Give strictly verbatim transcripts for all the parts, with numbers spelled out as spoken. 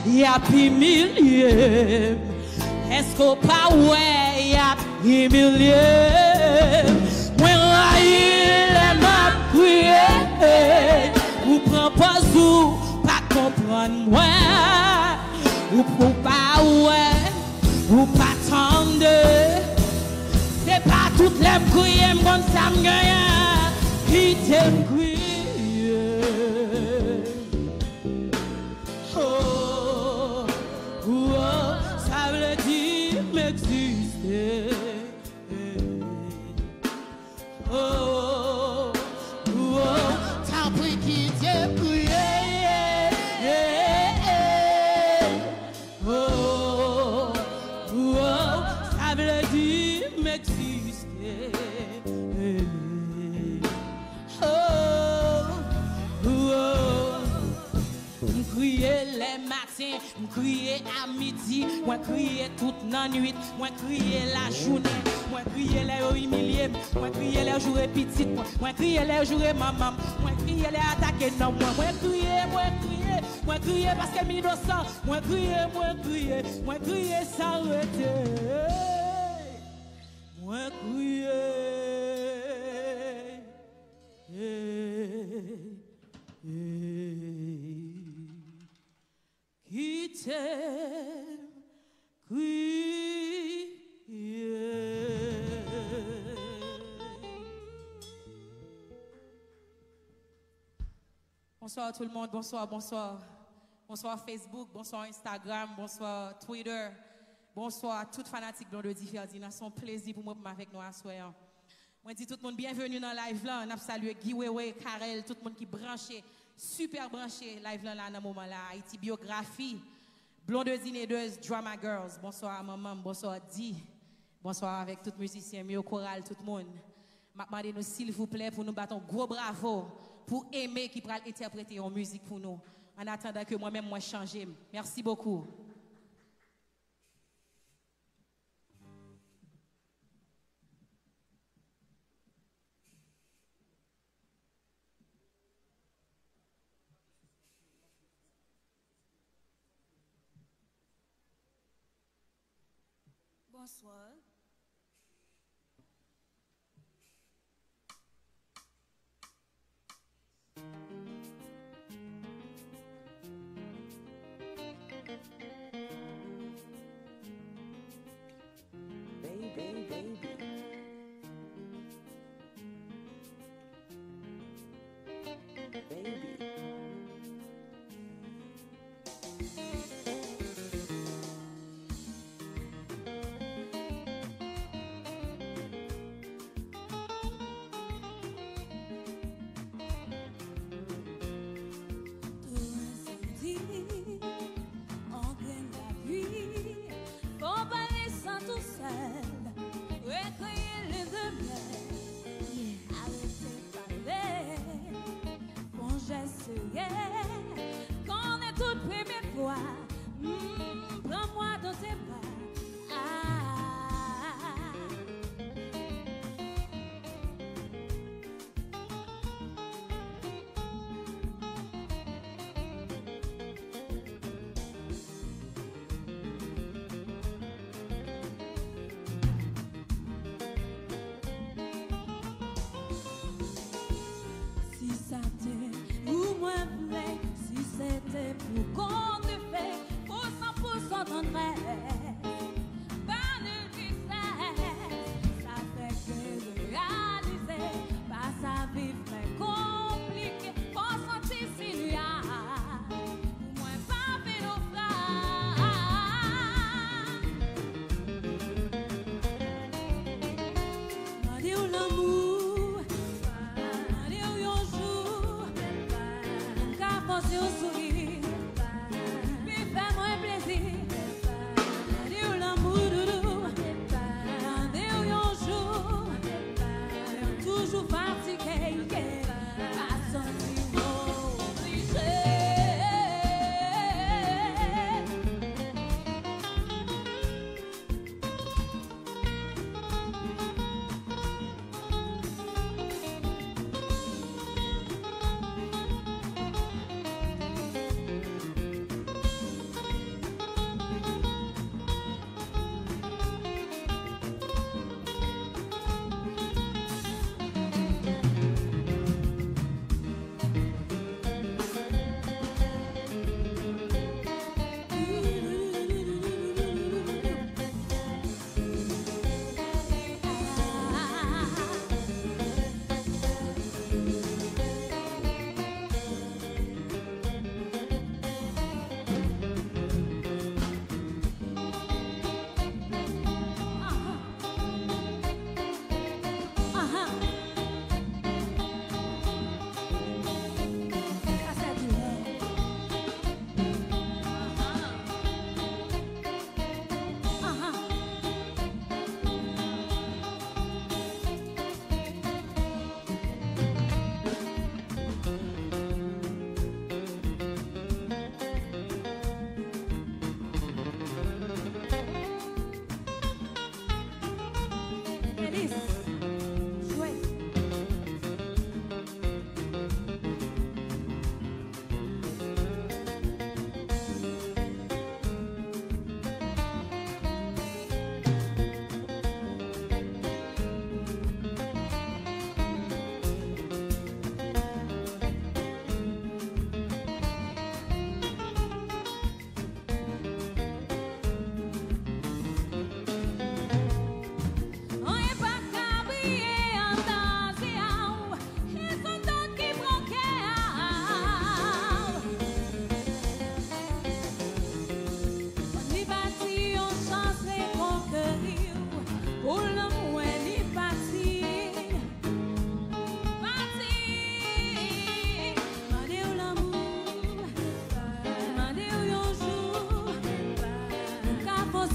Y ap imilye m. Èske w pa wè y ap imilye m? Mwen rayi lè m ap kriye. Ou pran pòz ou pa konprann mwen. Ou, ou pa wè, ou pa tande. Se pa tout lè m kriye m konn sa m genyen. Kite m kriye. Oh, oh, sa vle di m egziste. Oh, oh, oh, tanpri kite m kriye. Oh, oh, oh, sa vle di m egziste. Oh, oh, oh. M kriye lè maten, m kriye a midi, mwen kriye tout nan nwit, mwen kriye lajounen, mwen kriye lè yo imilye m, mwen kriye lè yo joure pitit mwen, mwen kriye lè yo joure manman m, mwen kriye lè yo atake nonm mwen, mwen kriye, mwen kriye, mwen kriye paske m inosan, mwen kriye, mwen kriye, mwen kriye san rete. Mwen kriye. Hey, hey, kite m kriye. Bonsoir tout le monde, bonsoir, bonsoir. Bonsoir Facebook, bonsoir Instagram, bonsoir Twitter. Bonsoir tout fanatik Blondedy Ferdinand. Se yon plezi pou mwen pou m avèk nou aswè an. Mwen di tout moun byenveni nan live lan. N ap salye Guy Wewe, Carel, tout moun ki branche, sipè branche live lan la nan moman la. Ayiti Byografi, Blondedy Nedez, Drama Girls. Bonswa manman m, bonswa Di. Bonswa avèk tout mizisyen m yo, koral, tout moun. M ap mande nou silvouplè pou nou bat yon gwo bravo pou Aimé ki pral entèprete yon mizik pou nou. An atandan ke mwen menm mwen chanje m. Merci beaucoup. Bonsoir. Baby, baby. Baby.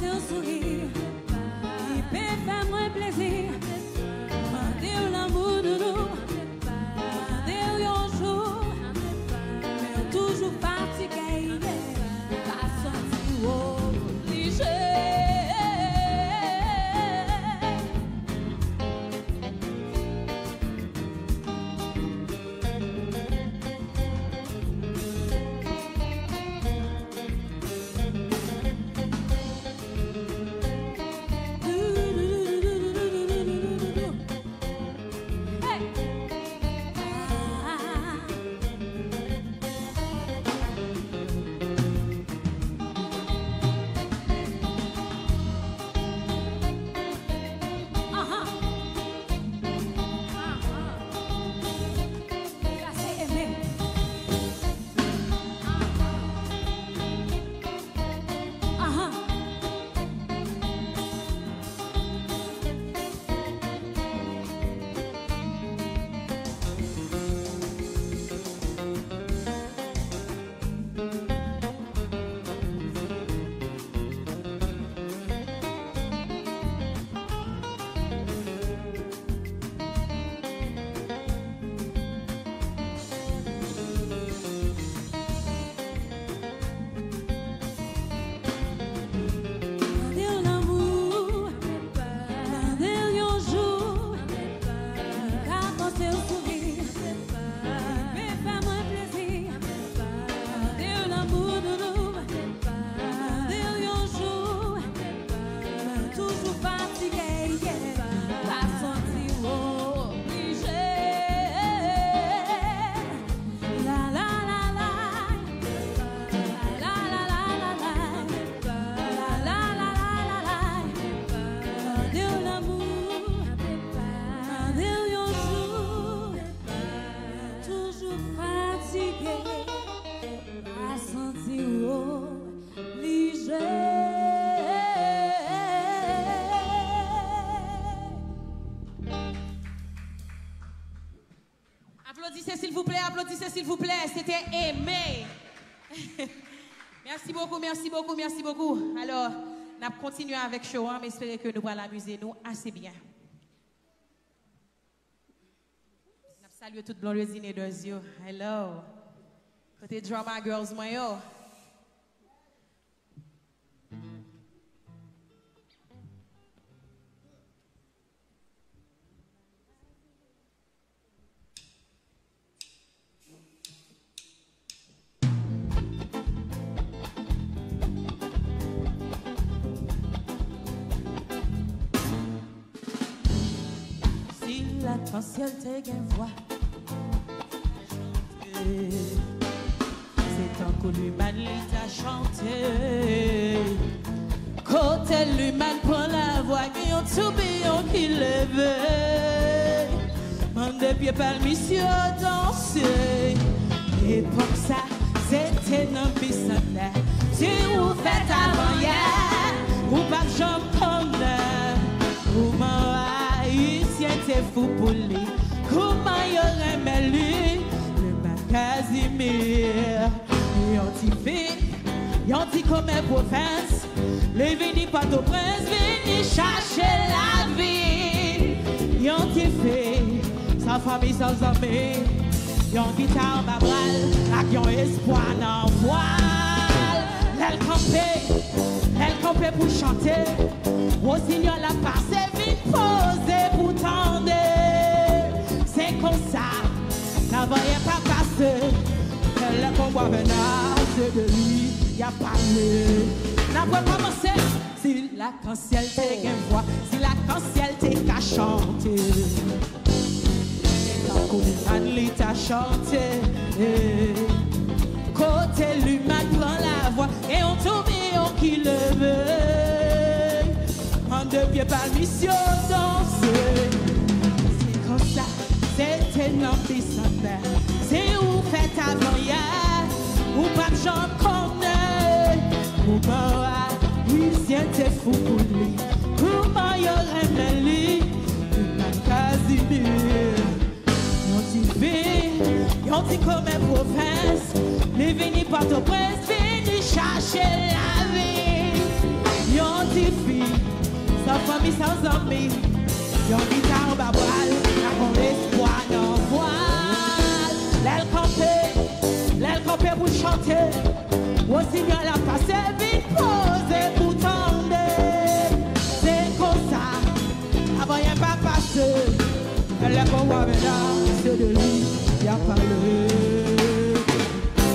Yon souri, li pe fè mwen plezi. Mande w lanmou doudou, mande w yon jou, men w toujou fatige, pa santi w oblije. Mande w lanmou, mande w yon jou, m ka fòse w souri, men fè mwen plezi. Mande w lanmou doudou, mande w yon jou, mwen toujou fatige, yeah. Pa santi w oblije. La, la, la, la. La, la, la, la, la. La, la, la, la, la, la. Mande w lanmou, mande w yon jou. Toujou fatige, pa santi w oblije. Aplodisez silvouplè, aplodisez silvouplè. Se te Aimé. Merci beaucoup, merci beaucoup, merci beaucoup. Alò, n ap kontinye avèk show an, m espere ke nou pral amize nou ase byen. N ap salye tout Blondedy Naders yo. Hello. Kote drama girls mwen yo? Si lakansyèl te gen vwa, se tankou Luman li ta chante. Kote Luman pran lavwa, gen yon toubiyon ki leve. Mande pye palmis yo danse. Epòk sa, se te nan bisantnè. Si ou fèt avan yè, ou p ap janm konnen kouman Ayisyen te fou pou li, kouman yo renmen li, Luman Casimir. Yon ti fi, yon ti kòmè pwovens, li vini Pòtoprens, vini chache lavi. Yon ti fi, san fanmi, san zanmi, yon gita anba bra l, ak yon espwa nan vwa l. Lè l kanpe, lè l kanpe pou chante, wosinyòl ap pase, vin poze pou tande. Se konsa, travayè pa pase, lè konbwa vennase de li, y ap pale. N ap rekòmanse. Si lakansyèl te gen vwa, si lakansyèl te ka chante, se tankou Luman li ta chante. Kote Luman pran lavwa, gen yon toubiyon ki leve. Mande pye palmis yo danse. Se konsa, se te nan bisantnè. Si ou fèt avan yè, ou p ap janm konnen kouman Ayisyen te fou pou li, kouman yo renmen li, Luman Casimir. Yon ti fi, yon ti kòmè pwovens, li vini Pòtoprens, vini chache lavi. Yon ti San zanmi, yon gita anba bra l, ak yon lespwa nan vwa l. Lè l kanpe, lè l kanpe pou chante, Wosinyè l ap pase, vin poze pou tande. Se konsa, avan yè pa pase, lè konwa men la, se de li y ap pale.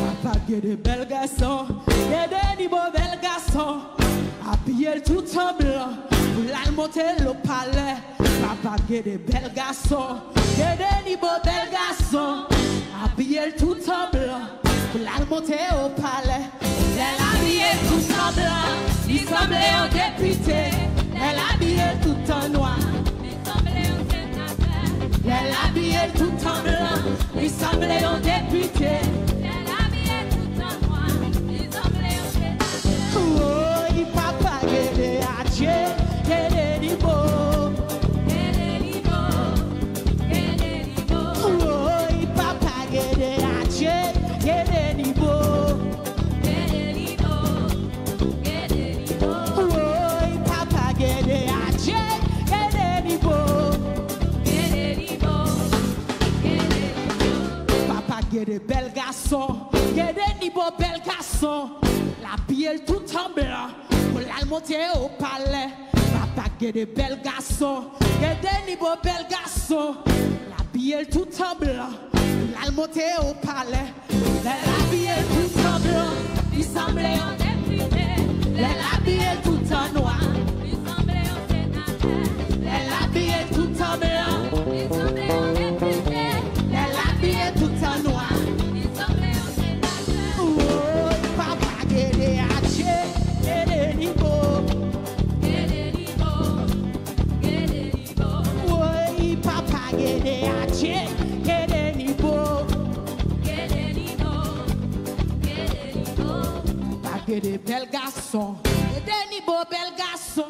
Papa gen de bèl gason, gen de nivo bèl gason. Abiye l tout an blan, pou l al monte l o palè. Papa gen de bèl gason, gen de nivo bèl gason. Abiye l tout an blan, pou l al monte o palè. Lè l abiye l tout an blan, li sanble yon depite. Lè l abiye l tout an nwa, li sanble yon senatè. Lè l abiye l tout an blan, li sanble yon depite. Lè l abiye l tout an nwa, li sanble yon senatè. Woy, papa gen de adje, gen de nivo. Gen de nivo, gen de nivo. Woy, papa gen de adje, gen de nivo. Gen de nivo, gen de nivo. Woy, papa gen de adje, gen de nivo. Gen de nivo, gen de nivo. Papa gen de bèl gason, gen de nivo bèl gason. L abiye l tout an blan, pou l al monte o palè. Papa gen de bèl gason, gen de nivo bèl gason. L abiye l tout an blan, pou l al monte o palè. Lè l abiye l tout an blan, li sanble yon depite. Lè l abiye l tout an nwa, li sanble yon senatè. Lè l abiye l tout an blan, li sanble yon depite. Lè l abiye l tout an nwa, li sanble yon senatè. Woy, papa gen de adje, gen de nivo. Gen de nivo, gen de nivo. Woy, papa gen de adje, gen de nivo. Gen de nivo, gen de nivo. Papa gen de bèl gason, gen de nivo bèl gason.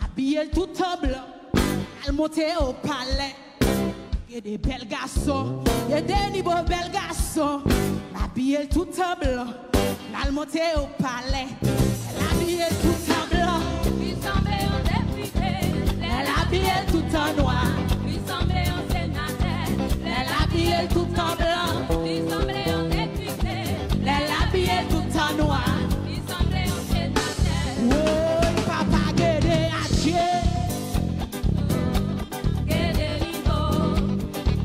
Abiye l tout an blan, al monte o palè. Gen de bèl gason, gen de nivo bèl gason. L abiye l tout an blan, l al monte o palè. L abiye l tout an blan, li sanble yon depite. Lè l abiye l tout an nwa, li sanble yon senatè. Lè l abiye l tout an blan, li sanble yon depite. Lè l abiye l tout an nwa, li sanble yon senatè. Woy, papa gen de adje. Gen de nivo,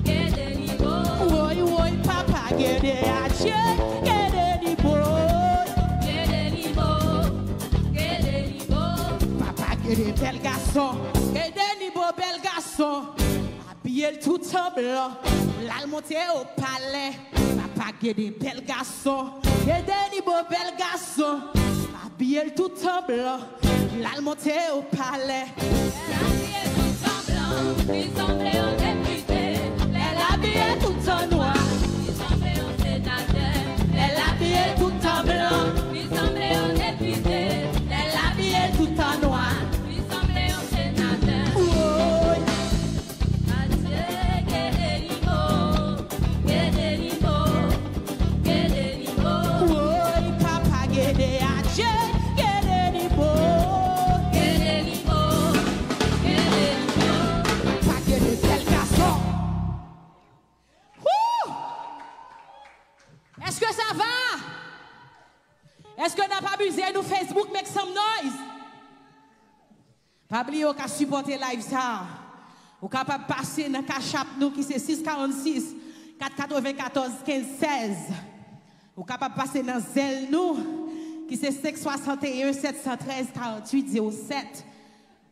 gen de nivo. Woy, woy, papa gen de adje, gen de nivo. Gen de nivo, gen de nivo. Papa gen de bèl gason, gen de nivo bèl gason. Abiye l tout an blan, l al monte o palè. Papa gen de bèl gason, gen de nivo bèl gason. Abiye l tout an blan, l al monte o palè. Lè l abiye tout an blan, li sanble yon depite. Lè l abiye tout an nwa, li sanble yon senatè. Lè l abiye tout an blan, li sanble yon depite. Lè l abiye tout an nwa, li sanble yon senatè. Woy. Adje, gen de nivo, gen de nivo, gen de nivo. Woy, papa gen de adje, gen de nivo. Gen de nivo, gen de nivo. Papa gen de bèl gason. Woo! Èske sa va? Èske n ap amize nou Facebook, make some noise? Pa bliye ou ka sipòte live sa a. Ou kapab pase nan Cash App nou ki se sis karannsis, kat katrevenkatòz, kenz sèz. Ou kapab pase nan Zelle nou ki se senk swasanteyen, sèt san trèz, karannwit zewo sèt.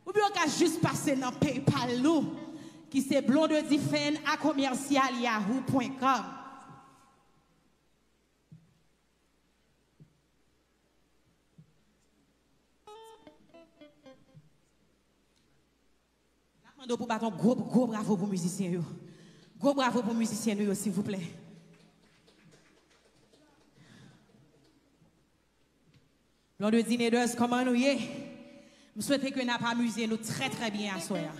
Oubyen ou ka jis pase nan PayPal nou ki se blondedifan a commercial yahoo point com. N ap mande w pou bat yon gwo, gwo bravo pou mizisyen yo. Gwo bravo pou mizisyen nou yo, silvouplè. Blondedy Naders, kòman nou ye? M swete ke n ap amize nou trè, trè byen aswè a.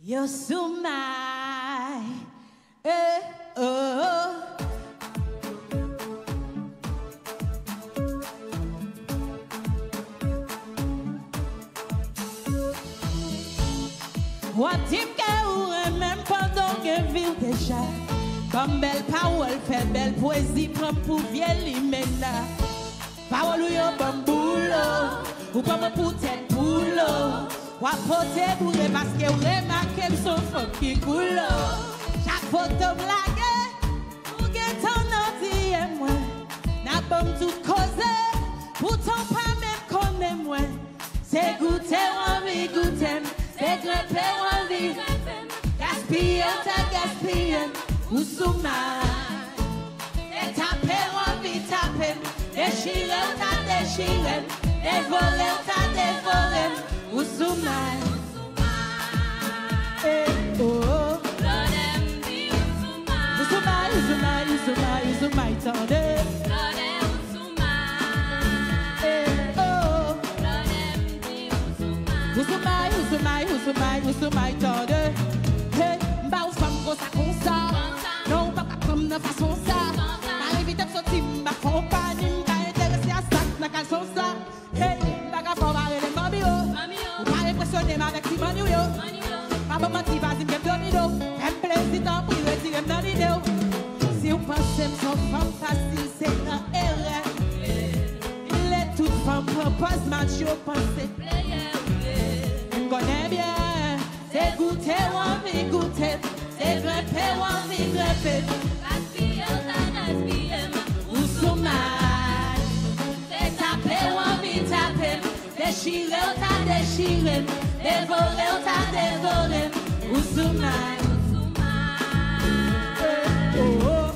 Yo sou may, eh, oh, oh. W ap di m ke ou renmen m pandan w gen vi w deja. Ban m bèl pawòl, fè bèl pwezi, pran m pou vye limena. Pawòl ou yo ban m boulo, ou pran mwen pou tèt boulo. W ap pote boure paske w remake m s on fanm ki koulo. Chak foto m lage, ou gentan nan D M mwen. N ap ban m tout koze, poutan w pa menm konnen mwen. Se goute w anvi goute m, se grenpe w anvi grenpe m. Gaspiye w ta gaspiye m, ou sou may. Se tape w anvi tape m, dechire w ta dechire m, devore w ta devore m, ou sou may. Eh, oh, oh. Ou sou may, ou sou may, ou sou may, ou sou may, tande. Eh, oh, oh. Ou sou may, ou sou may, ou sou may, ou sou may, tande. Hey, m ba ou fanm konsa, konsa. Non, ou p ap ka pran m nan fason sa. Pa envite m soti, m pa konpani, m pa enterese a sa k nan kalson sa. Hey, m pa ka fè w pa rele m Manmi o. Ou pa enpresyone m avèk ti manniw yo. Pa ban m manti, pa di m ke m domine w. Fè m plezi, tanpri, retire m nan lide w. Si w panse m s on fanm fasil, se nan erè. Lè tout fanm pran pòz macho, panse player ou ye. M konnen byen, se goute w anvi goute m, se grenpe w anvi grenpe m. Gaspiye w ta gaspiye m, ou sou may. Se tape w anvi tape m, dechire w ta dechire m, devore w ta devore m, ou sou may. Eh, oh, oh.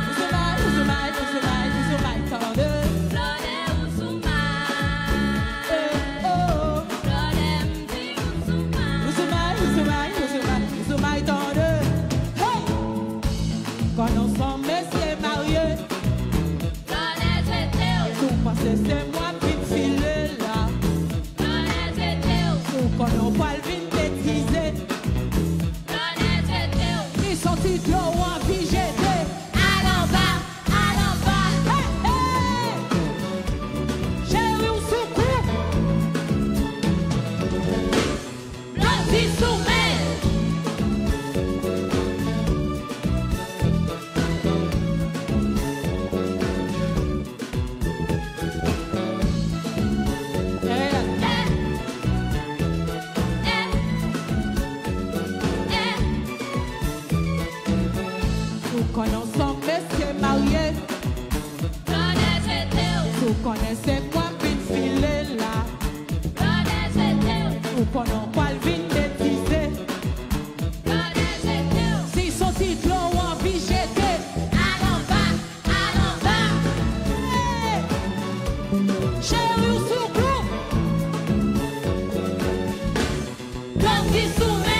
Ou sou may, ou sou may, ou sou may, ou sou may, tande. Eh, oh, oh. Ou sou may, ou sou may, ou sou may, ou sou may, tande. Hey! Konnen w s on mesye marye. Si w panse se mwen k vin file la. Si w konnen w pral vin betize. Ni soti dlo w anvi jete. Al anba, al anba. Hey, hey. Cheri w sou kou. Blondie sou men. Ou konnen w s on mesye marye. Si w konnen se mwen k vin file la. Ou konnen w pral vin betize. Si s on ti dlo w anvi jete. Al anba, al anba. Hey! Cheri w sou kou. Blondie sou men.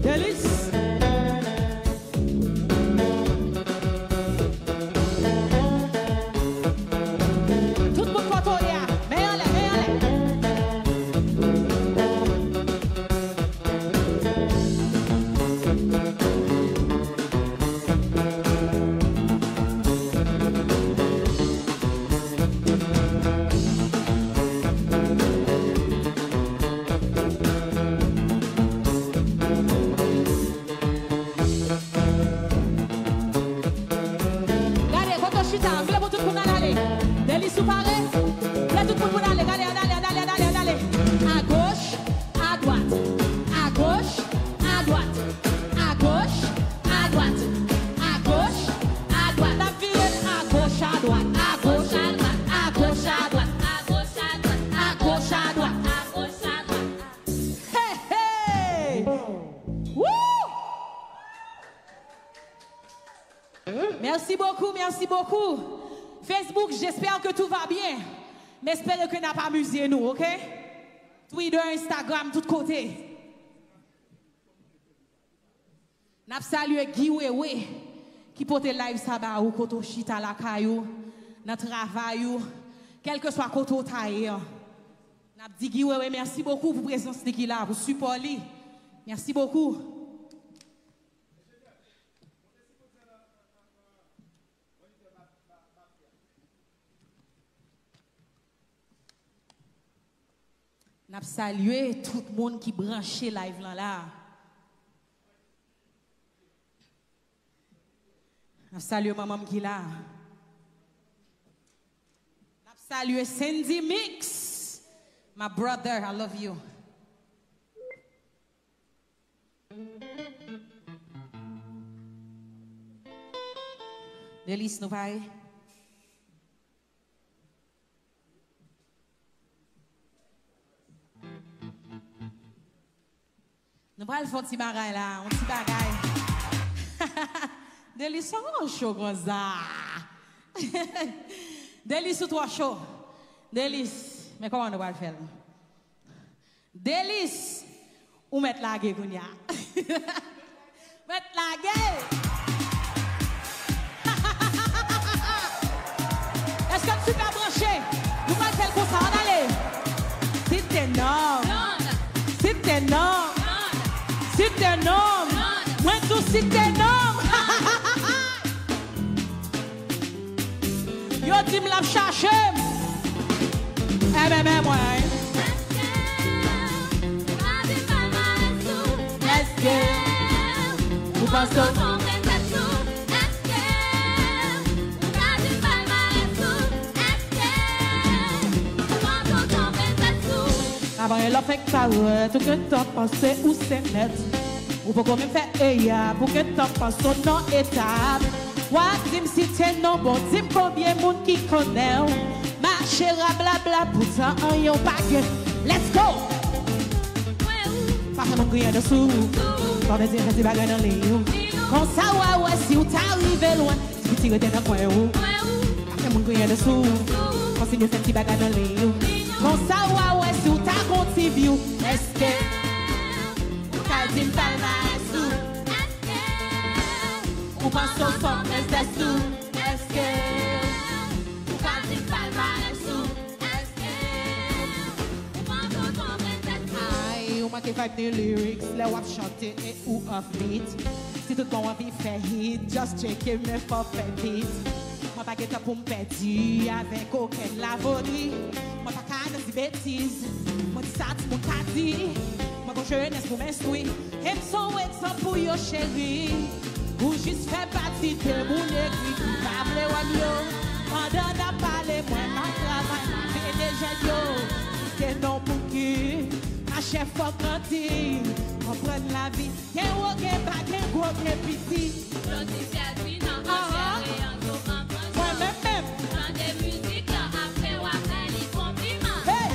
Delis. Tout moun kote w ye a, men anlè, men anlè. Gade, kote w chita, m vle pou tout moun al ale. Delis ou pare? M vle tout moun pou n ale, gade, al ale, al ale, al ale, al ale. Agoch, adwat, agoch, adwat, agoch, adwat, agoch, adwat. N ap vire agoch, adwat, agoch, adwat, agoch, adwat, agoch, adwat, agoch, adwat. Hey, hey! Woo! Merci beaucoup, merci beaucoup. Facebook, j'espère que tout va bien. M espere ke n ap amize nou, oke? Twitter, Instagram, tout kote. N ap salye Guy Wewe ki pote live sa ba ou kote w chita lakay ou. nan travay ou, kèlkeswa kote w ta ye an. N ap di Guy Wewe mèsi bokou pou prezans li ki la, pou sipò li. Mèsi bokou. N ap salye tout moun ki branche live lan la. N ap salye manman m ki la. N ap salye Sandy Mix. My brother, I love you. Delis, nou pare? Nou pral fè yon ti bagay la, yon ti bagay. Delis, sa w cho konsa? Delis, ou twò cho. Delis, men kòman nou pral fè l? Delis, ou mèt lage kounye a. Mèt lage! Èske n super branche? Nou pral fè l konsa, ann ale! Si te nonm! Si te nonm! Si te nonm! Mwen di w si te nonm! Yo di m l ap chache m. Ebyen, men mwen. Èske ou panse w... Avan lè w fèk parèt, ou gentan panse ou se mèt. Ou poko menm fè eya, pou gentan panse w nan etap. W a di m si te non, bon, di m konbyen moun ki konnen w. Mache rablabla, poutan anyen w pa gen. Let's go! Pa fè moun griyen de sou. Kòm di fè ti bagay nan liy ou. Konsa w a wè si w ta rive lwen. Ti piti rete nan kwen ou. Pa fè moun griyen de sou. Kontinye fè ti bagay nan liy ou. Konsa w a wè si w ta gon ti vyou. Èske ou ka di m palmarès ou? Ou panse w sòt mèsès ou? Èske ou ka di m palmarès ou? Èske ou panse w sòt mèsès ou? Ay, ou manke vibe ni lyrics lè w ap chante e ou off beat. Si tout bon w anvi fè hit, just tcheke men fò w fè beat. Mwen pa gen tan pou m pèdi avèk okenn lavoni. Mwen pa ka nan di betiz. Mwen di sa timoun ka di. Mwen gon jenès pou m enstwi. E m se yon egzanp pou yo, cheri. Ou jis fè pati de moun egri ki pa vle wè m yo. Pandan n ap pale, mwen m ap travay, m ap ede jèn yo. Kite non pou ki, machè fò grandi, konprann lavi. Gen wo, gen ba, gen gwo, gen piti. Jodi sèl di nan an sere an tou an kanson. Mwen menm menm. Tande mizik lan apre w ap fè li konpliman. Hey!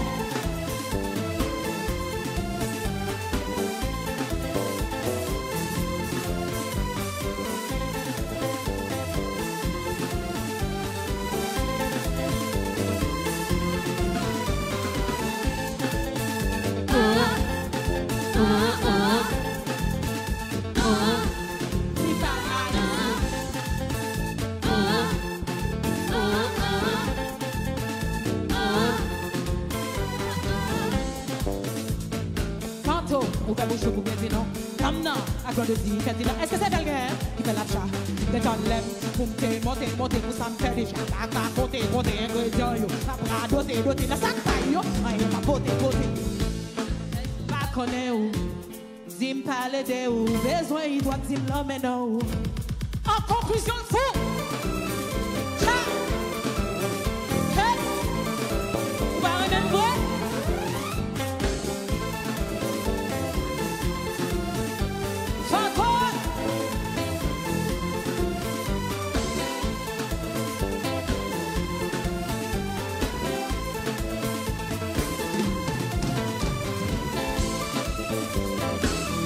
Fantom, ou fè bouch ou pou byen di non. Dam nan, ak Blondedy, fè di non. Èske se fè l genyen ki fè l ap cha? Detann lè m, pou m te monte, monte, pou sa m fè deja. Pa ka konte, konte engredyan yo. N ap radote, dote nan sa k pa yo. Anyen pa pote, pote. Pa konnen ou. Di m pale de ou, bezwen idwat di m lanmen nan ou. An konklizyon, l fou. Tcha! Hey! Ou pa renmen m vre? Fantom!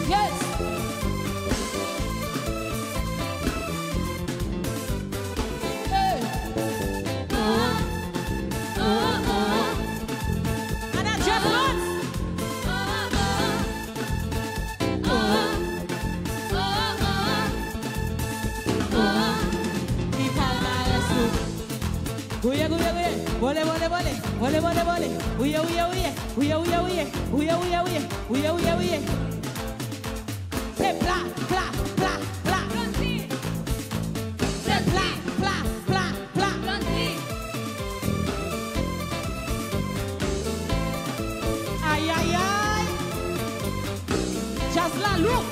Yes! Vole, vole, vole. Vole, vole, vole. Ouye, ouye, ouye. Ouye, ouye, ouye. Ouye, ouye, ouye. Ouye, ouye, ouye. Se pla, pla, pla, pla. Se pla, pla, pla, pla. Ay, ay, ay. Djaz la lou.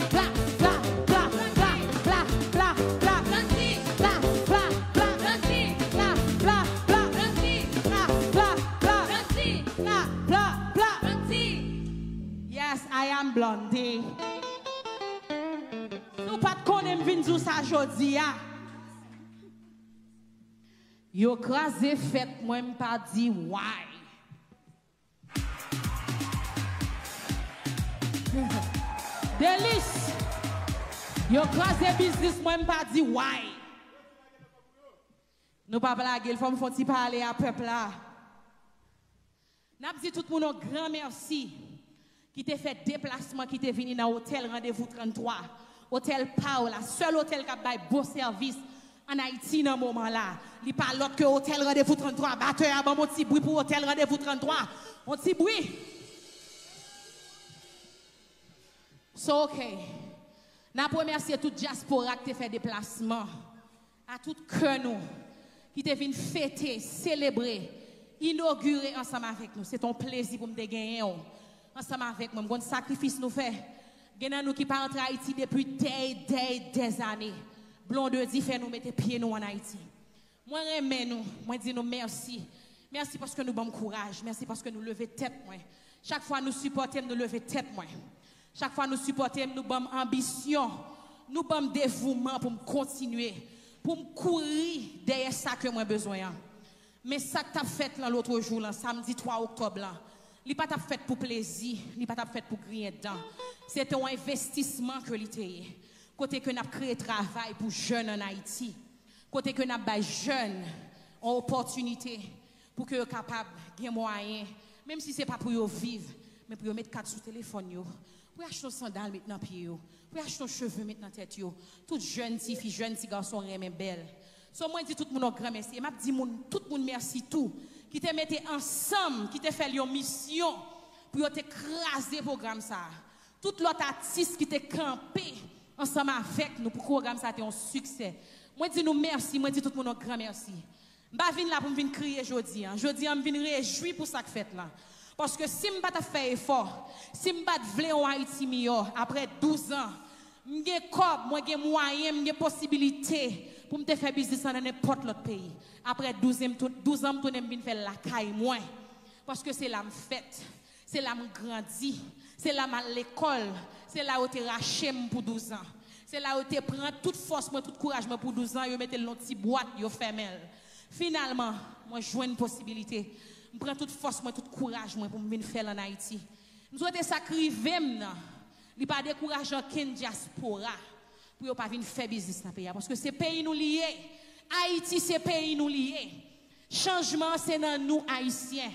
Pla, pla, pla, pla, pla, pla, pla, pla. Pla, pla, pla, pla, pla, pla, pla, pla, pla, pla, pla, pla. Yes, I am Blondie. Si w pa t konnen m vin di w sa jodi a. Yo kraze fèt mwen, m pa di why. Delis, yo kraze biznis mwen, m pa di why. Nou pa plage l, fò m fè yon ti pale a pèp la. N ap di tout moun yon gran mèsi ki te fè deplasman, ki te vini nan Otèl Randevou trannntwa. Otèl pa w la, sèl otèl k ap bay bon sèvis ann Ayiti nan moman la. Li pa lòt ke Otèl Randevou trannntwa. Batè a, ban m yon ti bri pou Otèl Randevou trannntwa. Yon ti bri. So, ok. N ap remèsye tout dyaspora ki te fè deplasman, a tout kè nou, ki te vin fete, selebre, inogire ansanm avèk nou. Se te yon plezi pou m te genyen w ansanm avèk mwen. M konn sakrifis nou fè. Gen nan nou ki pa antre Ayiti depi dè, dè, dèzane. Blondedy fè nou mete pye nou ann Ayiti. Mwen renmen nou, mwen di nou mèsi. Mèsi paske nou ban m kouraj, mèsi paske nou leve tèt mwen. Chak fwa nou sipòte m, nou leve tèt mwen. Chak fwa nou sipòte m, nou ban m anbisyon, nou ban m devouman pou m kontinye, pou m kouri dèyè sa ke mwen bezwen an. Men sa k t ap fèt lan lòt jou lan, samdi twa oktòb lan, li pa t ap fèt pou plezi, li pa t ap fèt pou griyen dan. Se te yon envestisman ke li te ye. Kote ke n ap kreye travay pou jèn ann Ayiti. Kote ke n ap bay jèn yon opòtinite pou ke yo kapab gen mwayen, menm si se pa pou yo viv, men pou yo met kat sou telefòn yo, pou yo achte yon sandal met nan pye yo, pou yo achte yon cheve met nan tèt yo. Tout jèn tifi, jèn ti gason renmen bèl. So, mwen di tout moun yon gran mèsi. E m ap di moun, tout moun mèsi tou, ki te mete ansanm, ki te fè l yon misyon pou yo te kraze pwogram sa a. Tout lòt atis ki te kanpe ansanm avèk nou pou pwogram sa a te yon siksè. Mwen di nou mèsi, mwen di tout moun yon gran mèsi. M pa vin la pou m vin kriye jodi a. Jodi a, m vin rejwi pou sa k fèt la. Paske si m pa t ap fè efò, si m pa t vle yon Ayiti miyò, apre douz an, m gen kòb, mwen gen mwayen, m gen posibilite pou m te fè biznis lan nan nenpòt lòt peyi. Apre douz an, m tou-, douz an, m tounen m vin fè l lakay mwen. Paske se la m fèt. Se la m grandi. Se la m al lekòl. Se la yo te rache m pou douz an. Se la yo te pran tout fòs mwen, tout kouraj mwen pou douz an, yo mete l nan ti bwat, yo fèmen l. Finalman, mwen jwenn posibilite. M pran tout fòs mwen, tout kouraj mwen pou m vin fè l ann Ayiti. M swete sa k rive m nan, li pa dekouraje ankenn dyaspora pou yo pa vin fè biznis nan peyi a. Paske se peyi nou li ye. Ayiti se peyi nou li ye. Chanjman an se nan nou Ayisyen.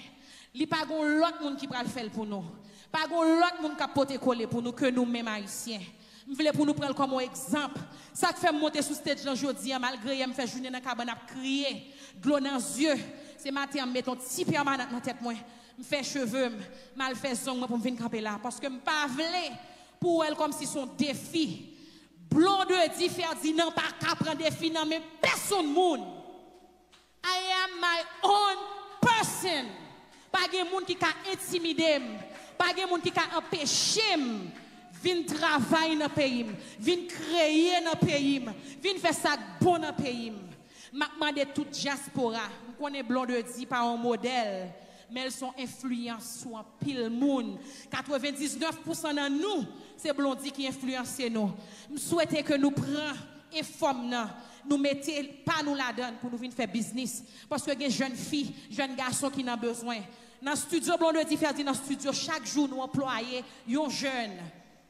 Li pa gon lòt moun ki pral fè l pou nou. Pa gon lòt moun k ap pote kole pou nou ke nou menm Ayisyen. M vle pou nou pran l kòm yon egzanp. Sa k fè m monte sou stage lan jodi a, malgre yè m fè jounen nan kabann ap kriye, dlo nan zye. Se maten an m mete yon ti pèmanant nan tèt mwen. M fè cheve m, m al fè zong mwen pou m vin kanpe la. Paske m pa vle pou w wè l kòmsi se yon defi. Blondedy Ferdinand pa ka pran defi nan men pèsonn moun. I am my own person. Pa gen moun ki ka entimide m. Pa gen moun ki ka anpeche m vin travay nan peyi m, vin kreye nan peyi m, vin fè sa k bon nan peyi m. M ap mande tout dyaspora, m konnen Blondedy pa yon modèl, men l se yon enfliyans sou anpil moun. Katrevendiznèf pousan nan nou, se Blondedy ki enfliyanse nou. M swete ke nou pran enfòm nan, nou mete pa nou ladan l pou nou vin fè biznis. Paske gen jèn fi, jèn gason ki nan bezwen. Nan estidyo Blondedy Ferdinand Studio, chak jou nou anplwaye yon jèn.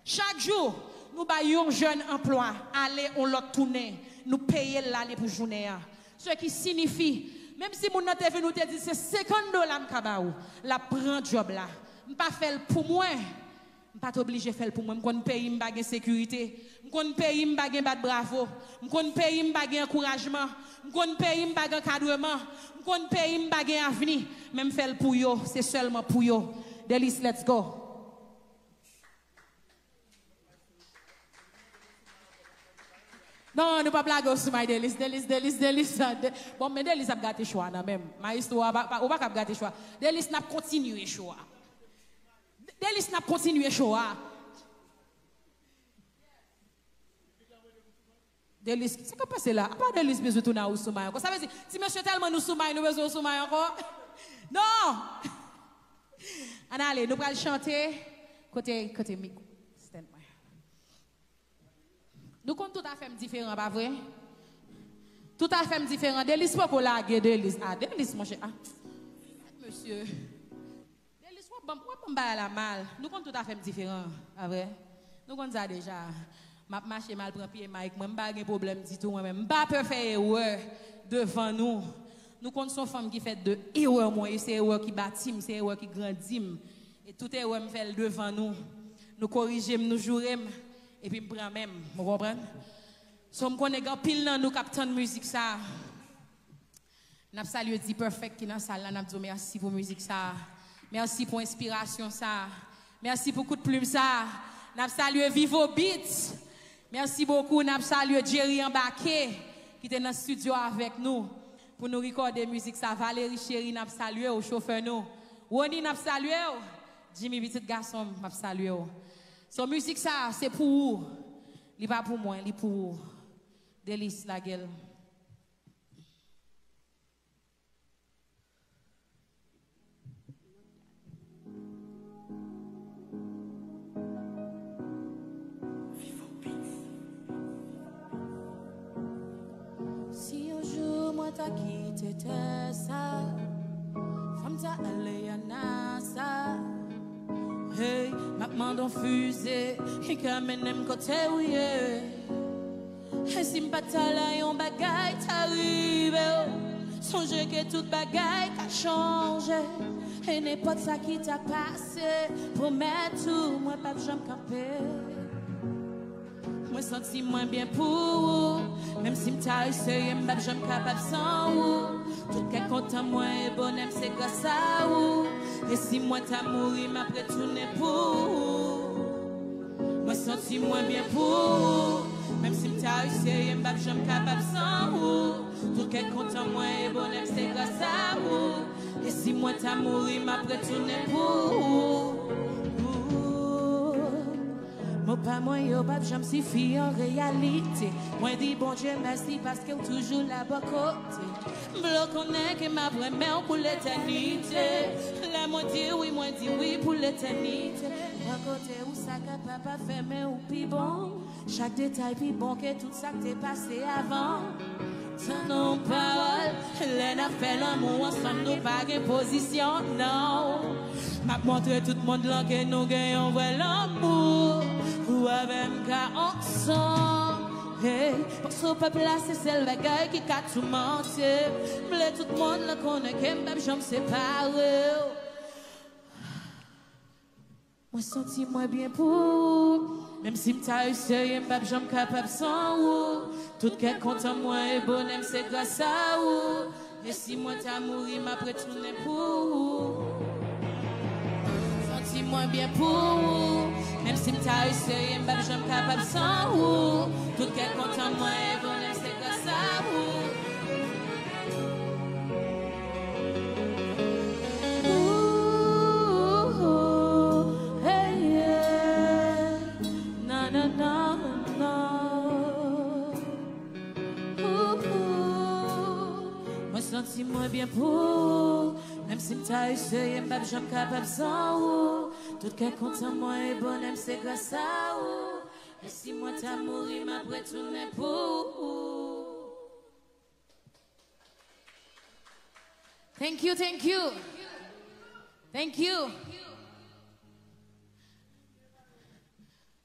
Chak jou, nou bay yon jèn anplwa, ale yon lòt tounen, nou peye l ale pou jounen an. Se ki sinifi, menm si moun nan te vin ou te di se senkant dola m ka ba ou, l ap pran djòb la. M pa fè l pou mwen. M pa t oblije fè l pou mwen. M konn peyi m pa gen sekirite. M konn peyi m pa gen bat bravo. M konn peyi m pa gen ankourajman. M konn peyi m pa gen ankadreman. M konn peyi m pa gen avni. Men m fè l pou yo. Se sèlman pou yo. Delice, let's go. Non, nou p ap lage w sou may, Delice, Delice, Delice, Delice. De- Bon, men Delice ap gate cho a nan men m. Maestro a, pa- pa- ou pa kab gate cho a. Delice, n ap kontinye cho a. Delice, n ap kontinye cho a. Delice, sa k ap pase la? Apa Delice bezwen tounen a ou sou may ankò? Sa vle di, ti mesye, tèlman nou sou may, nou bezwen ou sou may ankò? Non! Ann ale, nou pral chante. Kote, kote mik-, stand mwen. Nou konn tout afè m diferan, pa vre? Tout afè m diferan. Delice poko lage, Delice. Ah, Delice, monchè. Ah, mesye. Delice, w ap ban m, w ap ban m bagay la mal. Nou konn tout afè m diferan, pa vre? Nou konn sa deja. M ap mache, m al pran pye mic mwen, m pa gen pwoblèm ditou, mwen menm. M pa pè fè erè devan nou. Nou konn se yon fanm ki fèt de erè, mwen, e se erè ki bati m, se erè ki grandi m. E tout erè m fè l devan nou. Nou korije m, nou joure m, epi m pran men m. Ou konprann? So, m konnen gen anpil nan nou k ap tann mizik sa a. N ap salye D-Perfect ki nan sal la, n ap di w mèsi pou mizik sa a. Mèsi pou enspirasyon sa a. Mèsi pou kout plim sa a. N ap salye Vivo Beats. Mèsi bokou. N ap salye Jerry Anbake ki te nan estidyo avèk nou pou nou rekòde mizik sa. Valery Cheri, n ap salye w, chofè nou. Rony, n ap salye w. Jimmy, pitit gason m, m ap salye w. So, mizik sa a, se pou ou. Li pa pou mwen, li pou ou. Delice, lage l. Si yon jou mwen ta kite tè sa, fò m ta ale a NASA. Hey, m ap mande yon fize ki ka mennen m kote ou ye. E si m pa t la, yon bagay ta rive w. Sonje ke tout bagay ka chanje. E nenpòt sa ki ta pase, pwomèt ou, mwen p ap janm kanpe. Mwen santi mwen byen pou ou. Menm si m ta eseye, m p ap janm kapab san ou. Tout kè kontan mwen e bonè m se gras a ou. E si mwen ta mouri, m ap retounen pou ou. Mwen santi mwen byen pou ou. Menm si m ta eseye, m p ap janm kapab san ou. Tout kè kontan mwen e bonè m se gras a ou. E si mwen ta mouri, m ap retounen pou ou. Mo pa mwen yo p ap janm sifi an reyalite. Mwen di Bondye mèsi paske w toujou la bò kote. M vle w konnen ke m ap renmen w pou letènite. Lè mwen di wi, mwen di wi pou letènite. Bò kote ou sa kapab ap fè men ou pi bon. Chak detay pi bon ke tout sa k te pase avan. Tann yon pawòl, lè n ap fè lanmou ansanm, nou pa gen pozisyon, non. M ap montre tout mond lan ke nou gen yon vrè lanmou. Ou avè m ka ansanm. Hey, panse w pèp la se sèl bagay ki ka toumante. M vle tout mond lan konnen ke m p ap janm separe w. Mwen santi mwen byen pou ou. Menm si m ta eseye, m p ap janm kapab san ou. Tout kè kontan mwen e bonè m se gras a ou. E si mwen ta mouri, m ap retounen pou ou. Santi mwen byen pou ou. Menm si m ta eseye, m p ap janm kapab san ou. Tout kè kontan mwen e bonè m se gras a ou. Ooh, hey, yeah. Na, na, na, na. Ooh, mwen santi mwen byen pou ou. Menm si m ta eseye, m p ap janm kapab san ou. Tout kè kontan mwen e bonè m se gras a ou. Si mwen ta mouri, m ap retounen pou ou. Thank you, thank you. Thank you.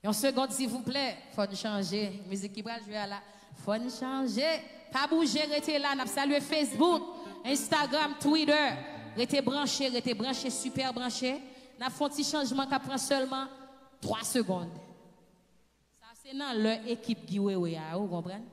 Yon segond, silvouplè. Fò n chanje. Mizik ki pral jwe a la. Fò n chanje. Pa bouje, rete la. N ap salye Facebook, Instagram, Twitter. Rete branche, rete branche, sipè branche. N ap fè yon ti chanjman k ap pran sèlman twa segond. Sa se nan lè ekip Guy Wewe a, ou konprann?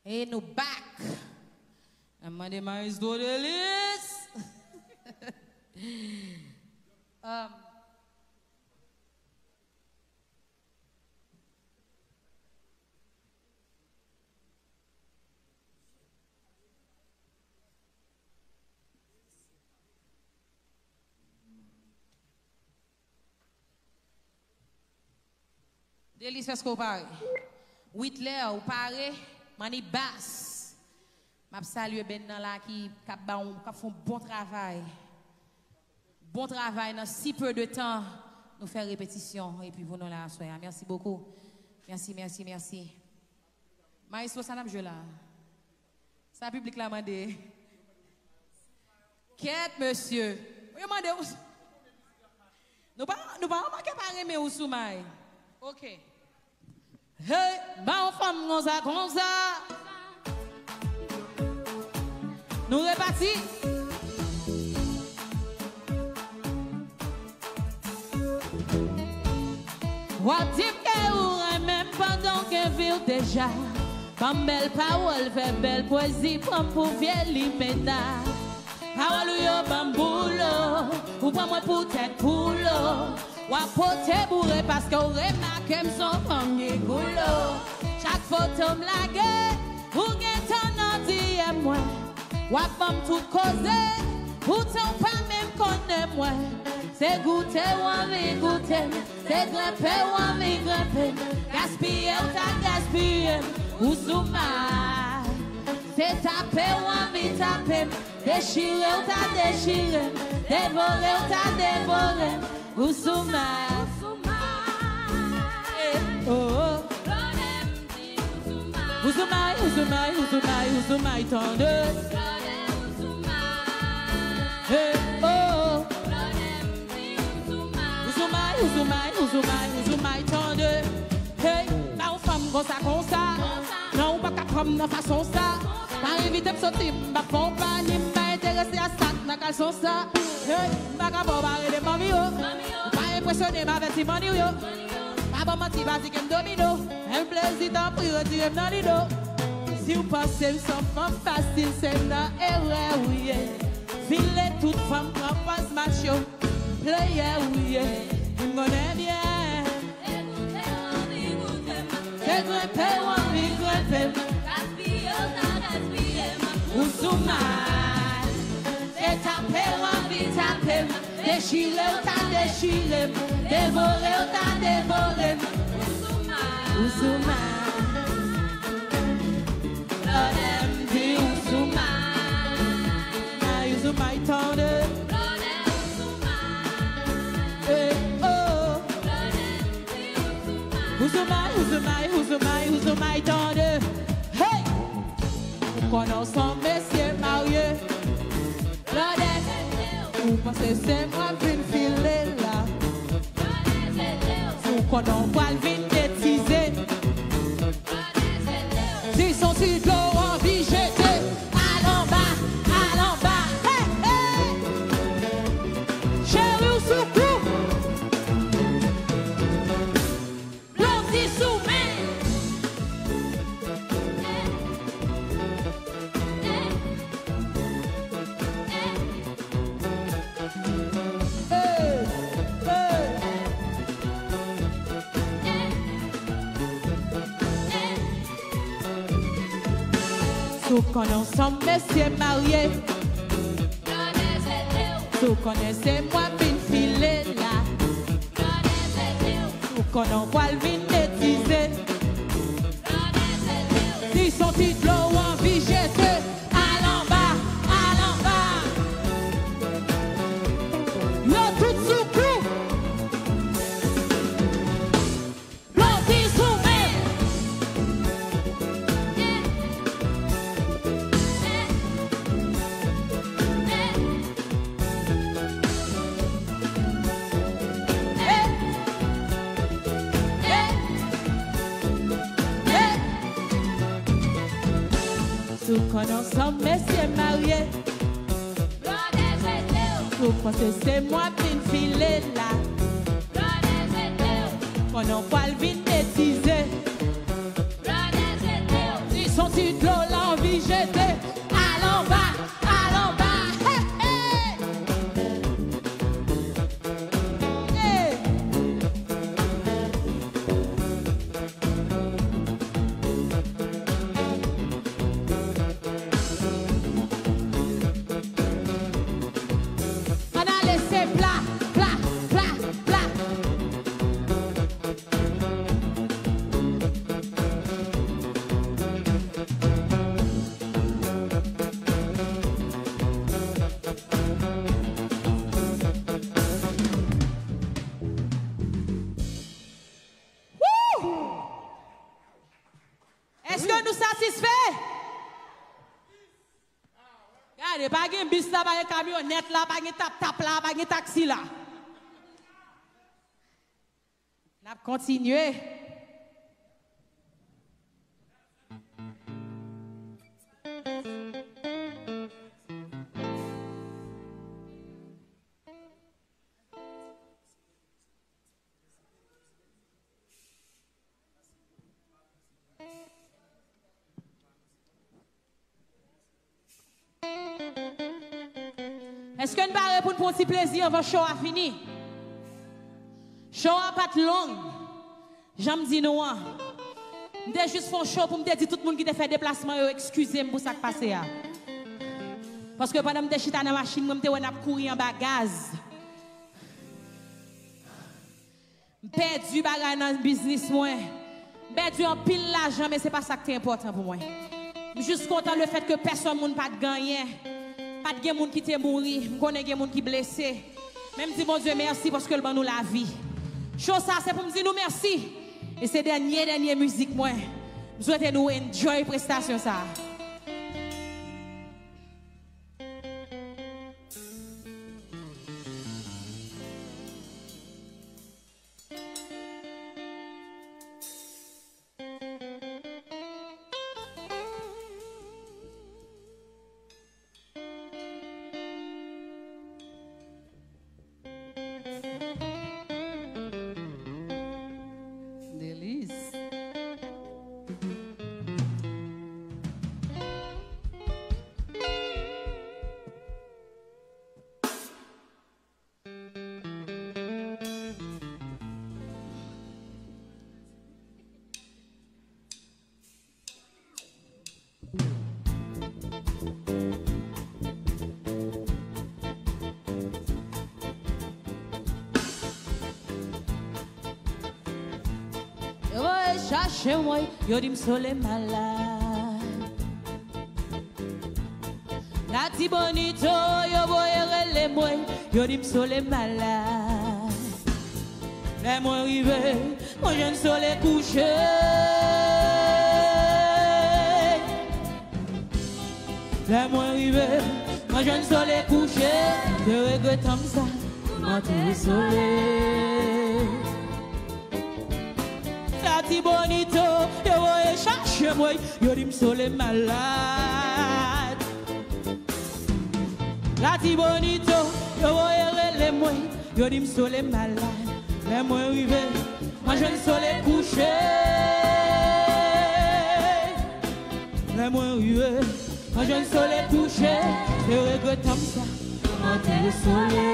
E nou back. N ap mande Maestro Delis. Um, Delis, èske w pare? Witler, ou pare? Manny Bass. M ap salye band nan la ki, k ap ba w, k ap fè yon bon travay. Bon travay nan si peu de temps. Nou fè repetisyon epi pou nou la aswè a. Merci beaucoup. Merci, merci, merci. Maestro, sa n ap jwe la? Sa piblik la mande. Kèt, mesye. Yo mande ou. Nou pa, nou pa remake pa renmen ou sou may. Ok. Hey, ba yon fanm konsa, konsa. Nou repati. W ap di m ke ou renmen m pandan w gen vi w deja. Ban m bèl pawòl, fè bèl pwezi, pran m pou vye limena. Pawòl ou yo ban m boulo, ou pran mwen pou tèt boulo. W ap pote boure paske w remake m se yon fanm ki goulo. Chak foto m lage, ou gentan nan D M mwen. W ap ban m tout koze, poutan w pa menm konnen mwen. Se goute w anvi goute m, se grenpe w anvi grenpe m. Gaspiye w ta gaspiye m, ou sou may. Se tape w anvi tape m, dechire w ta dechire m, devore w ta devore m. Ou sou may. Eh, oh, oh. Ou sou may, ou sou may, ou sou may, ou sou may, tande. Eh, oh, oh. Ou sou may, ou sou may, ou sou may, ou sou may, tande. Hey, ba yon fanm konsa, konsa. Non, ou p ap ka pran m nan fason sa. Pa envite m soti, m p ap fè w pa ni m pa enterese a sa k nan kalson sa. Hey, m pa ka ba w bare de manmi yo. Ou pa enpresyone m avèk ti manniw yo. Pa ban m manti, pa di ke m domine w. Fè m plezi, tanpri, retire m nan lido. Si w panse m se yon fanm fasil, se nan erè w ye. File tout fanm pran pòz macho. Player ou ye, m konnen byen. Se grenpe w anvi grenpe m. Ou sou may. Se tape w anvi tape m. Dechire w ta dechire m, devore w ta devore m. Ou sou may. Ou sou may. Lòdè m di ou sou may. May, ou sou may, tande. Lòdè ou sou may. Eh, oh. Lòdè m di ou sou may. Ou sou may, ou sou may, ou sou may, ou sou may, tande. Hey! Ou konnen w se yon mesye marye. Lòdè se te w. Ou panse se mwen vin file la. Lòdè se te w. Ou konnen w pral vin betize. Lòdè se te w. Si s on ti dlo w anvi jete, al anba, al anba. Hey, hey. Cheri w sou kou. Blondie sou men. Si w konnen w se yon mesye marye. Si w konnen se mwen vin file la. Si w konnen w pral vin betize. Si s on ti dlo w anvi jete, al anba, al anba. Yo tout sou kou. Blondie sou men. Si w konnen w se yon mesye marye. Si w panse se mwen vin file la. Konnen w pral vin betize. Si s on ti dlo w anvi jete, al anba, al anba. Hey, hey. Hey. Ann ale, se pla, pla, pla, pla. Woo! Èske nou satisfè? Gade, pa gen bis la, pa gen kamyonèt la, pa gen tap-tap la, pa gen taksi la. N ap kontinye. Èske n pare pou n pran yon ti plezi anvan show a fini? Show a pa t long. Jan m di nou an, m te jis fè yon show pou m te di tout moun ki te fè deplasman yo, eskize m pou sa k pase a. Paske pandan m te chita nan machin mwen, m te wè n ap kouri anba gaz. M pèdi bagay nan biznis mwen. M pèdi anpil lajan, men se pa sa k te enpòtan pou mwen. M jis kontan lefèt ke pèsonn moun pa t gen anyen. Pa t gen moun ki te mouri. M konnen gen moun ki blese. Men m di Bondye mèsi paske l ban nou lavi. Show sa se pou m di nou mèsi. E se dènye, dènye mizik mwen. M swete nou enjoy prestasyon sa. Delis. Chache mwen, yo di m Sole malad. Latibonito, yo voye rele mwen, yo di m Sole malad. Lè mwen rive, mwen jwenn Sole kouche. Lè mwen rive, mwen jwenn Sole kouche. Se regretan m sa, mwen antere Sole. Latibonito, yo voye chache mwen, yo di m Sole malad. Latibonito, yo voye rele mwen, yo di m Sole malad. Lè mwen rive, mwen jwenn Sole kouche. Lè mwen rive, mwen jwenn Sole kouche. Se regretan m sa, mwen antere Sole.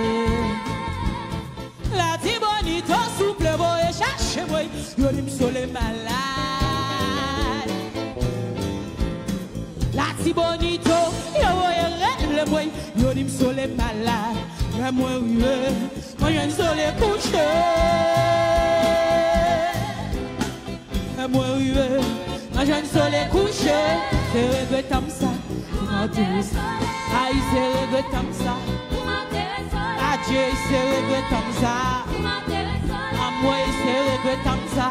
Latibonito, souple voye chache mwen, yo di m Sole malad. Latibonito, yo voye rele mwen, yo di m Sole malad. Lè mwen rive, mwen jwenn Sole kouche. Lè mwen rive, mwen jwenn Sole kouche. Se regretan m sa, mwen antere Sole. Ay, se regretan m sa. Adye, se regretan m sa. Anmwey, se regretan m sa.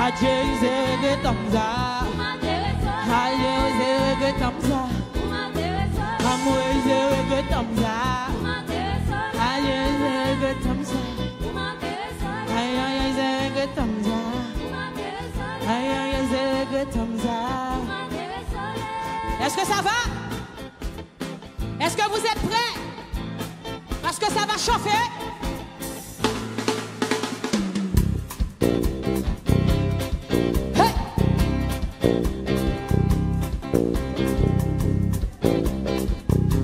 Adye, se regretan m sa. Adye, se regretan m sa. Anmwey, se regretan m sa. Adye, se regretan m sa. Ay, ay, ay, se regretan m sa. Ay, ay, ay, se regretan m sa. Est-ce que ça va? Est-ce que vous êtes prêts? Parce que ça va chauffer. Hey!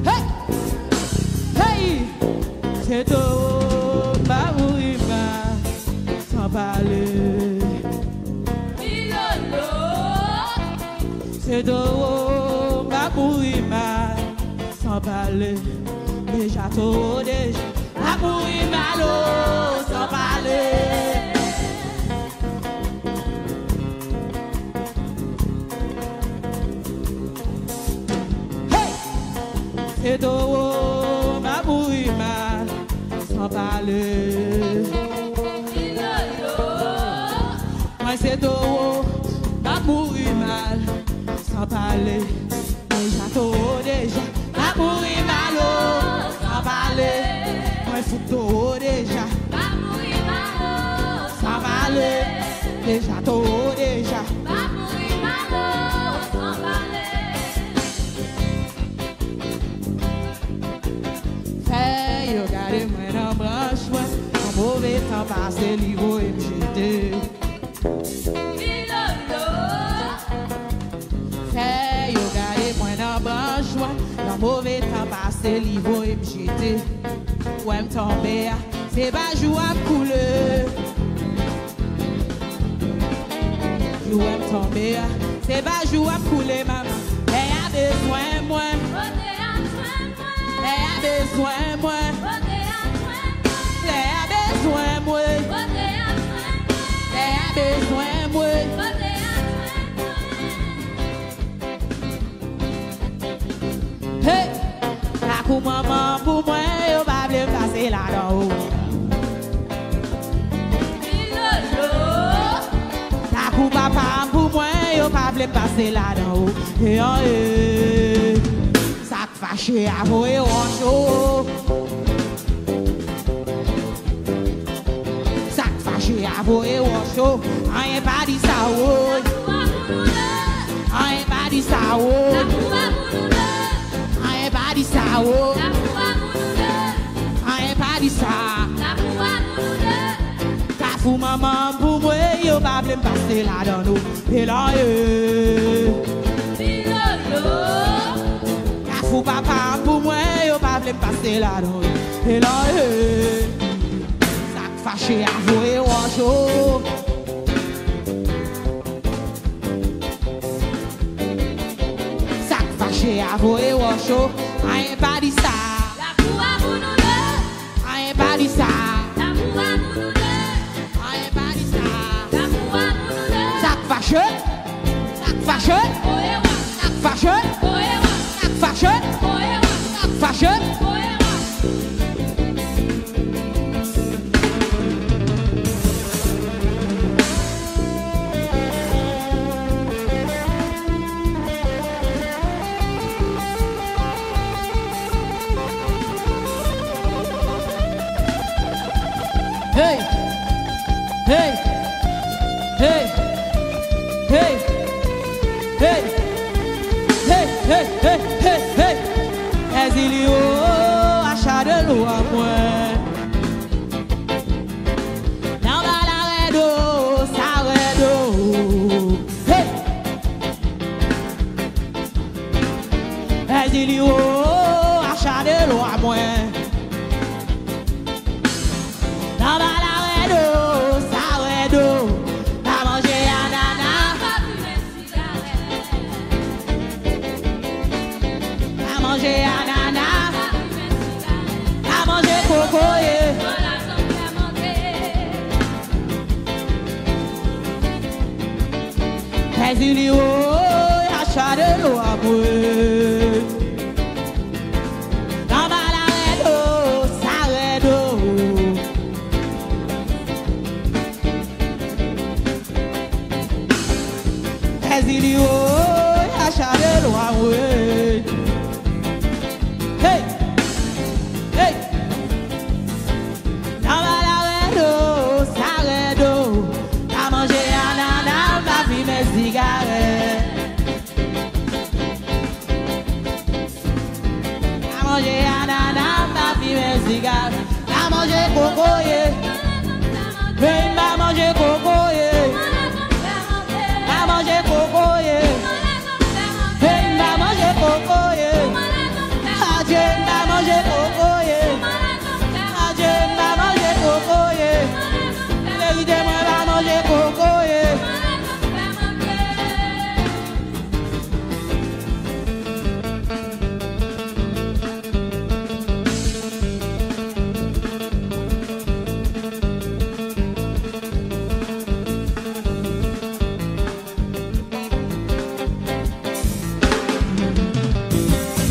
Hey! Hey! Se towo m pa mouri mal san pale. Pilolo. Se towo m pa mouri mal san pale. Deja towo deja pa mouri mal o, san pale. Hey! Se towo m pa mouri mal san pale. Mwen se towo m pa mouri mal san pale. Deja towo deja pa mouri mal o, san pale. Mwen fout towo deja pa mouri mal o, san pale. Deja towo deja pa mouri mal o, san pale. Fè yo gade mwen nan branch mwen, yon move tan pase li voye m jete. Fè yo gade mwen nan branch mwen, yon move tan pase li voye m jete. Wè m tonbe a, se pa jou ap koule. Jou wè m tonbe a, se pa jou ap koule manman. Lè y a bezwen mwen, lè y a bezwen mwen, lè y a bezwen mwen, lè y a bezwen mwen. Hey! Lakou manman m pou mwen, yo pa vle m pase ladan o. Lakou papa m pou mwen, yo pa vle m pase ladan o. E an e. Sa k fache a voye wòch o. Sa k fache a voye wòch o. Anyen pa di sa o. Anyen pa di sa o. Anyen pa di sa o. Anyen pa di sa. Kafou manman m pou mwen, yo pa vle m pase ladan o. E la e. Kafou papa m pou mwen, yo pa vle m pase ladan o. E la e. Sa k fache a voye wòch o. Sa k fache a voye wòch o. Anyen pa di sa. Anyen pa di sa. Anyen pa di sa. Fache, fache, fache, fache, fache. Hey! Hey! Hey! Hey! Hey! Hey! Hey! Hey! Hey! Hey! Èzilyo, acha de lwa mwen. Nan bala rèdo, sa rèdo. Hey! Èzilyo, acha de lwa mwen. Nan bala rèdo, sa rèdo. Pa manje anana. Pa manje anana. Pa manje kokoye. Èzilyo, acha de lwa mwen. Nan bala rèdo, sa rèdo. Èzilyo, acha de lwa mwen. Hey! Hey! Nan bala rèdo, sa rèdo. Pa manje anana, pa fimen sigarèt. Pa manje anana, pa fimen sigarèt. Pa manje kokoye. Hey, pa manje kokoye. Pa manje kokoye. Hey, pa manje kokoye. Adje, pa manje kokoye. Adje, pa manje kokoye. Verite mwen pa manje kokoye.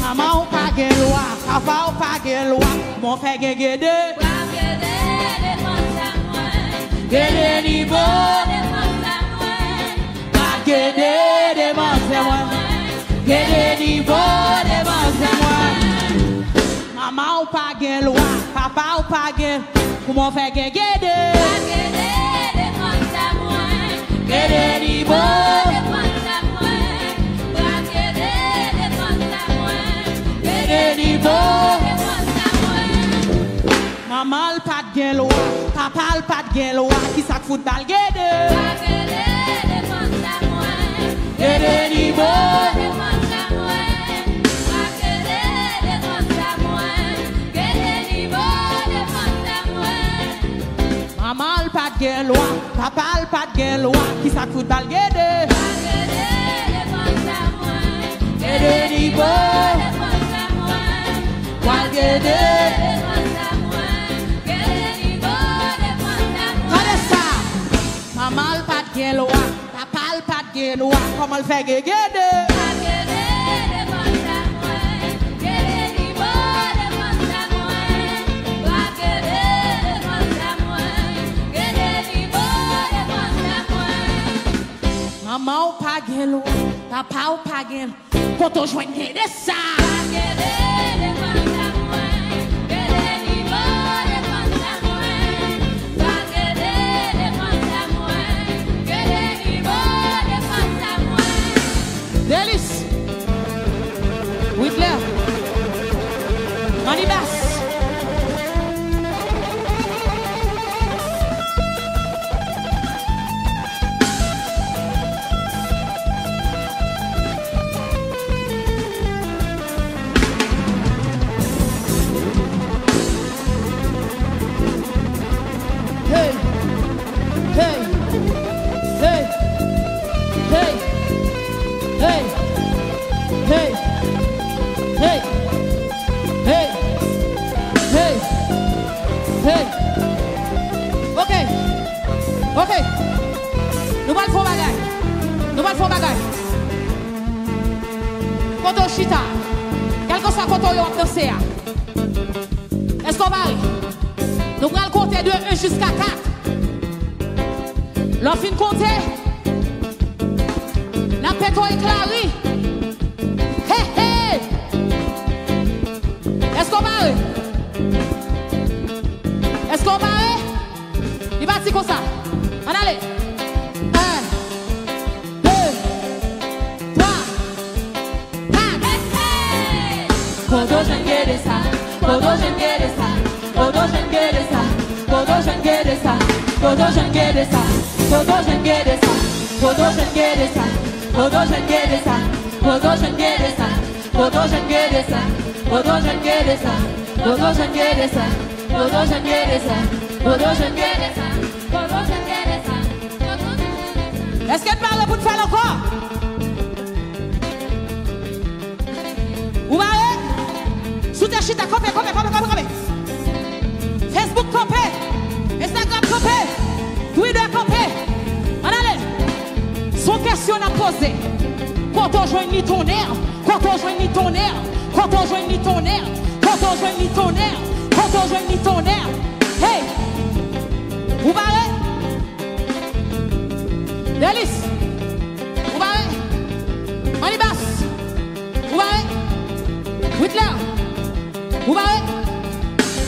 Manman w pa gen lwa, papa w pa gen lwa, kòman w fè gen gede? Pral gede demanzè mwen. Gede ni bon. Demanzè mwen. Pral gede demanzè mwen. Gede ni bon demanzè mwen. Manman w pa gen lwa, papa w pa gen, kòman w fè gen gede? Pral gede demanzè mwen. Gede ni bon. Demanzè mwen. Pral gede demanzè mwen. Gede ni bon. Demanzè mwen. Manman l pa t gen lwa, papa l pa t gen lwa, kisa k fout ba l gede? Pral gede demanzè mwen. Gede ni bon. Demanzè mwen. Pral gede demanzè mwen. Gede ni bon demanzè mwen. Manman l pa t gen lwa, papa l pa t gen lwa, kisa k fout ba l gede? Pral gede demanzè mwen. Gede ni bon. Demanzè mwen. Pral gede. Gade sa! Manman l pa t gen lwa, papa l pa t gen lwa, kòman l fè gen gede? Pral gede demanzè mwen, gede ni bon demanzè mwen. Pral gede demanzè mwen, gede ni bon demanzè mwen. Manman w pa gen lwa, papa w pa gen lwa. Kote w jwenn gede sa? Pral gede demanzè mwen, gede ni bon demanzè mwen. Pral gede demanzè mwen, gede ni bon demanzè mwen. Delis. Witler. Manibas. Hey! Hey! Hey! Hey! Hey! Hey! Kote w chita? Kèlkeswa kote w ye w ap danse a. Èske w pare? Nou pral konte de en jiska kat. Lè w fin konte, n ap pete w ekla ri. He, he! Èske w pare? Èske w pare? Li pati konsa. Ann ale. En, de, twa, kat. Kote w jwenn gede sa? Kote w jwenn gede sa? Kote w jwenn gede sa? Kote w jwenn gede sa? Kote w jwenn gede sa? Kote w jwenn gede sa? Kote w jwenn gede sa? Kote w jwenn gede sa? Kote w jwenn gede sa? Kote w jwenn gede sa? Kote w jwenn gede sa? Kote w jwenn gede sa? Kote w jwenn gede sa? Kote w jwenn gede sa? Kote w jwenn gede sa? Èske n pare pou n fè l ankò? Ou pare? Si w te chita, kanpe, kanpe, kanpe, kanpe, kanpe. Facebook kanpe. Instagram kanpe. Twitter kanpe. Ann ale. Se yon kesyon n ap poze. Kote w jwenn li tonnè? Kote w jwenn li tonnè? Kote w jwenn li tonnè? Kote w jwenn li tonnè? Kote w jwenn li tonnè? Hey! Ou pare? Delis! Ou pare? Manibas! Ou pare? Witler! Ou pare?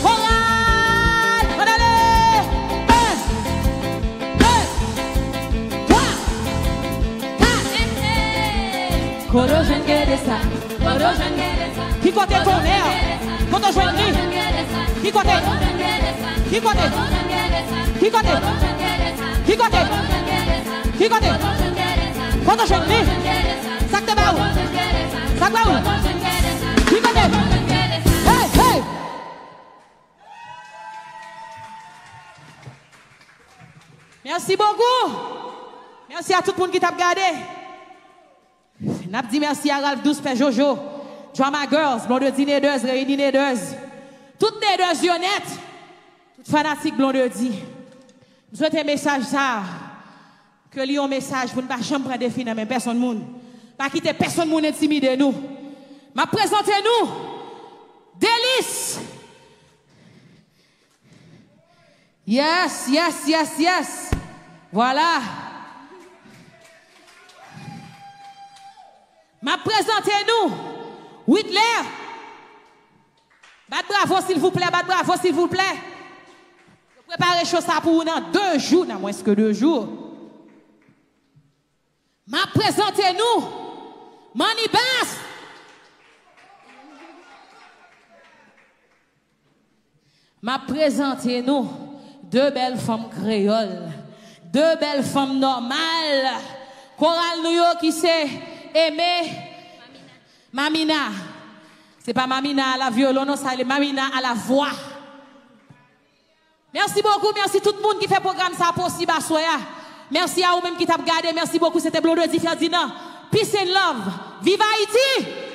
Koral! Ann ale! En! De! Twa! Kat! Kote w jwenn gede sa? Kote w jwenn gede sa? Ki kote tonnè? Kote w jwenn li? Ki kote? Ki kote? Ki kote? Ki kote? Ki kote? Ki kote? Kote w jwenn li? Sa k te ba ou? Sa k ba ou? Ki kote? Hey, hey! Merci beaucoup. Mèsi a tout moun ki t ap gade. N ap di mèsi a Ralph Douce, Pè Jojo, Drama Girls, Blondedy Neders, Reyini Neders. Tout Neders yo nèt. Tout fanatik Blondedy. M swete mesaj sa a, ke li yon mesaj pou n pa janm pran defi nan men pèsonn moun. Pa kite pèsonn moun entimide nou. M ap prezante nou Delis. Yes, yes, yes, yes. Vwala. M ap prezante nou Witler. Bat bravo, silvouplè, bat bravo, silvouplè. Yo prepare cho sa pou ou nan de jou, nan mwens ke de jou. M ap prezante nou Manibas. M ap prezante nou de bèl fanm kreyòl, de bèl fanm nòmal. Koral nou yo ki se Eme, Mamina. Se pa Mamina a la violon, non, sa rele Mamina a la vwa. Mèsi bokou, mèsi tout moun ki fè pwogram sa a posib aswè a. Mèsi a ou menm ki t ap gade, mèsi bokou, se te Blondedy Ferdinand. Peace and love. Viv Ayiti!